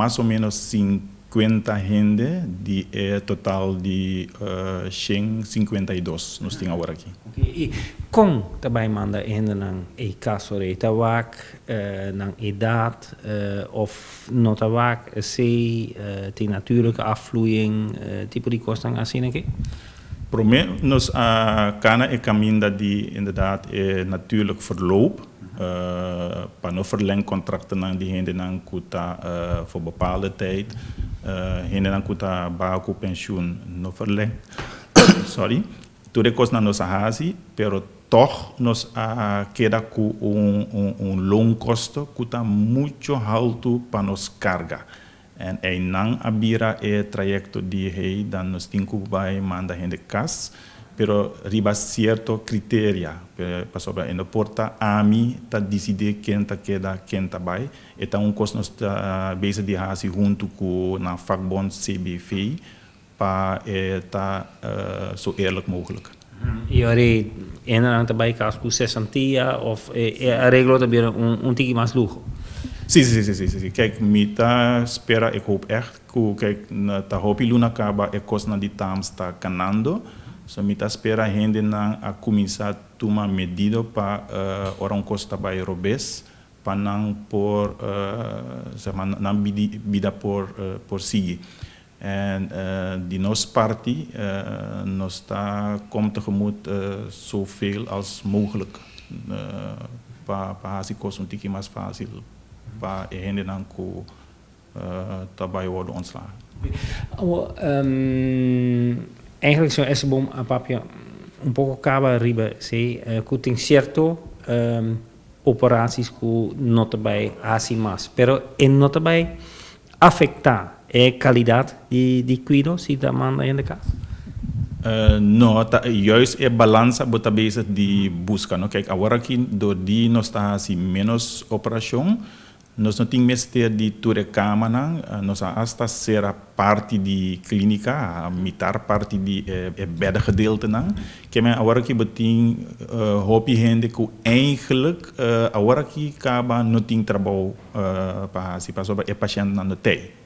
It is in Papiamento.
Mas o ménos 50 hende di e total di 152 nos tin awor aki. I kon ta bai manda hendenan e kas ora? Ta wak nan edat òf no ta wak si tin natuurlijke afvloeiing, tipo di kosnan asina aki? Promé nos a kana e kaminda di inderdaad e natuurlijk verloop, pa no verleng kontraktonan di hendenan ku ta voor bepaalde tijd, hendenan ku ta baha ku penshun no verleng, sorry, tur e kosnan nos a hasi, pero tòg nos a keda ku un loonkosten ku ta mucho haltu pa nos karga. En einan a bira e trayekto di hey, dan nos tin ku bai manda hende kas, pero riba sierto kriteria, pasobra e no por ta ami ta disidí ken ta keda, ken ta bai. E ta un kos nos ta bezig di hasi huntu ku nan vakbond CBV pa e ta so eerlijk mogelijk. I ora e hendenan ta bai kas ku sesantia òf e areglo ta bira un tiki mas luho? Sí. Kijk, mi ta spera, ik hoop echt ku, kijk, ta hopi luna kaba e kosnan di TAMS ta kanando. So mi ta spera hendenan a kuminsá tuma medido pa ora un kos ta bai robes, pa nan por, zeg maar, nan bida por sigui. En di nos parti nos ta kom tegemoet zoveel als mogelijk pa hasi kos un tiki mas fásil pa e hendenan ku ta bai wòrdu ontslagen. Awor, eigenlijk señor Esseboom a papia un poko kaba riba esei, ku tin sierto operaties ku no ta bai hasi mas, pero e no ta bai afektá e kalidat di kuido si ta manda hende kas? No, ta juist e balansa bo ta bezig di buska, no? Kijk, awor aki dor di nos ta hasi ménos operashon, nos no tin mester di tur e kamanan, nos a asta sera parti di klínika, mitar parti di e bèdgedeeltenan. Ke men awor aki bo tin hopi hende ku eigenlijk awor aki kaba no tin trabou pa hasi pasobra e pashèntnan no tei.